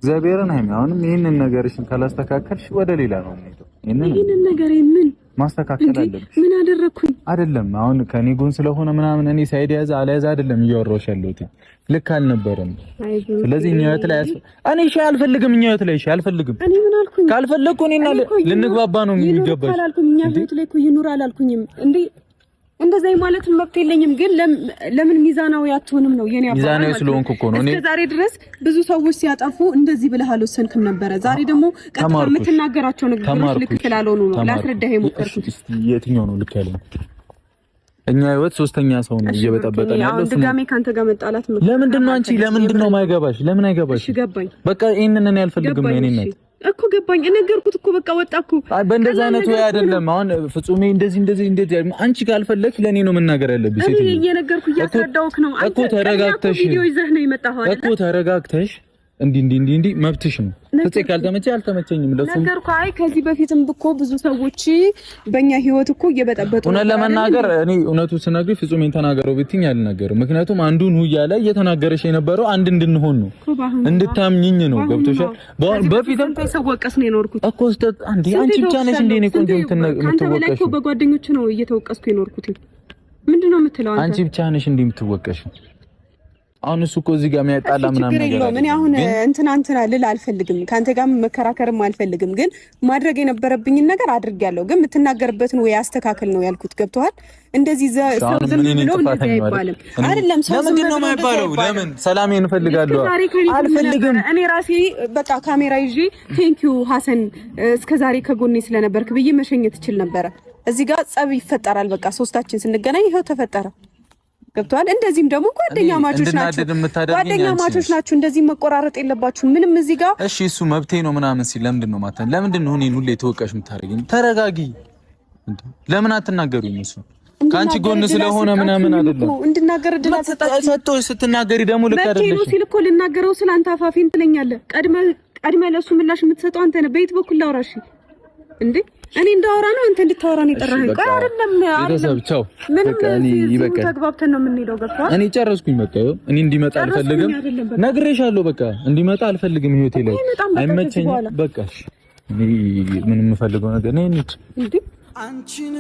እግዚአብሔርን ሃይሚ፣ አሁንም ይህንን ነገርሽን ካላስተካከልሽ ወደ ሌላ ነው የምሄደው። ይህንን ነገር ምን ማስተካከል አለብሽ። ምን አደረኩኝ? አይደለም አሁን ከኔ ጎን ስለሆነ ምናምን እኔ side ያዘ አልያዘ አይደለም እያወራሁሽ ያለሁት፣ ልክ አልነበረም። ስለዚህ እኛ ህይወት ላይ እኔ እሺ አልፈልግም፣ እኛ ህይወት ላይ እሺ አልፈልግም። እኔ ምን አልኩኝ? ካልፈለግኩ እኔና ልንግባባ ነው የሚገባሽ። አላልኩም። እኛ ህይወት ላይ እኮ ይኑር አላልኩኝም እንዴ። እንደዛ ማለት መብት የለኝም፣ ግን ለምን ሚዛናዊ አትሆንም ነው የኔ አባባል። ሚዛናዊ ስለሆንኩ እኮ ነው። እኔ እስከ ዛሬ ድረስ ብዙ ሰዎች ሲያጠፉ እንደዚህ ብለህ አልወሰንክም ነበረ። ዛሬ ደግሞ ቀጥታ የምትናገራቸው ንግግሮች ልክ ስላልሆኑ ነው ላስረዳህ የሞከርኩት። የትኛው ነው ልክ ያልሆነ? እኛ ህይወት ሶስተኛ ሰው ነው እየበጠበጠ ነው ያለው። ድጋሜ ካንተ ጋር መጣላት ለምንድን ነው? አንቺ ለምንድን ነው የማይገባሽ? ለምን አይገባሽ? እሺ ገባኝ። በቃ ይሄንን እኔ አልፈልግም። የኔ እናት እኮ ገባኝ። ነገርኩት እኮ በቃ ወጣ እኮ። አይ በእንደዚህ አይነት ወይ አይደለም። አሁን ፍጹሜ እንደዚህ እንደዚህ እንደዚህ አንቺ ካልፈለግሽ ለእኔ ነው መናገር ያለብሽ። እኔ እየነገርኩ እያስረዳሁህ ነው እኮ። ተረጋግተሽ ቪዲዮ ይዘህ ነው የመጣኸው አይደል? እኮ ተረጋግተሽ እንዲህ እንዲህ እንዲህ እንዲህ መብትሽ ነው። ፍፄ ካልተመቸ አልተመቸኝም ለሱ ነገርኩህ። አይ ከዚህ በፊትም እኮ ብዙ ሰዎች በእኛ ህይወት እኮ እየበጠበጡ እውነት ለመናገር እኔ እውነቱ ስነግርሽ ፍጹሜን ተናገረው ብትይኝ አልናገርም። ምክንያቱም አንዱን ሁ እያለ እየተናገረሽ የነበረው አንድ እንድንሆን ነው፣ እንድታምኚኝ ነው። ገብቶሻል? በፊትም ሰወቀስ ነው የኖርኩት እኮ አንዴ አንቺ ብቻ ነሽ እንዴ እኔ ቆንጆ የምትወቀሽው? በጓደኞች ነው እየተወቀስኩ የኖርኩት። ምንድነው የምትለው አንቺ ብቻ ነሽ እንዴ የምትወቀሽው? አሁን እሱ እኮ እዚህ ጋር የሚያጣላ ምናምን ነገር እኔ አሁን እንትና እንትና ልል አልፈልግም፣ ከአንተ ጋር መከራከርም አልፈልግም። ግን ማድረግ የነበረብኝን ነገር አድርጌያለሁ። ግን የምትናገርበትን ወይ አስተካክል ነው ያልኩት። ገብቶሃል? እንደዚህ ሰው ዝም ብሎ እንደዚህ አይባልም። አይደለም ሰው ዝም ብሎ ነው የማይባለው። ለምን ሰላሜን እፈልጋለሁ። አልፈልግም። እኔ ራሴ በቃ ካሜራ ይዤ thank you ሀሰን እስከዛሬ ከጎኔ ስለነበርክ ብዬ መሸኘት እችል ነበረ። እዚህ ጋር ጸብ ይፈጠራል። በቃ ሶስታችን ስንገናኝ ይኸው ተፈጠረ። ገብቷል። እንደዚህም ደግሞ ጓደኛ ማቾች ናችሁ፣ ጓደኛ ማቾች ናችሁ። እንደዚህ መቆራረጥ የለባችሁ ምንም እዚህ ጋር እሺ፣ እሱ መብቴ ነው ምናምን ሲል ለምንድን ነው ማታ ለምንድን ነው እኔን ሁሌ ተወቃሽ የምታደርገኝ? ተረጋጊ። ለምን አትናገሩኝ? እሱ ከአንቺ ጎን ስለሆነ ምናምን አይደለም እንድናገር እድል አልሰጣችሁም። ሰጥቶሽ ስትናገሪ ደግሞ ልክ አይደለሽ። መብቴ ነው ሲል እኮ ልናገረው ስለ አንተ አፋፊን ትለኛለህ። ቀድመህ ለእሱ ምላሽ የምትሰጠው አንተ ነህ። በየት በኩል ላውራሽ እንዴ? እኔ እንዳወራ ነው አንተ እንድታወራ ነው የጠራኸኝ? ቆይ አይደለም አይደለም፣ ምንም ይበቃል። ተግባብተን ነው የምንሄደው። ገብቶሃል? እኔ ጨረስኩኝ። በቃ እኔ እንዲመጣ አልፈልግም፣ ነግሬሻለሁ። በቃ እንዲመጣ አልፈልግም። ህይወቴ ላይ አይመቸኝም። በቃ እኔ ምንም የምፈልገው ነገር እኔ እንዴ አንቺን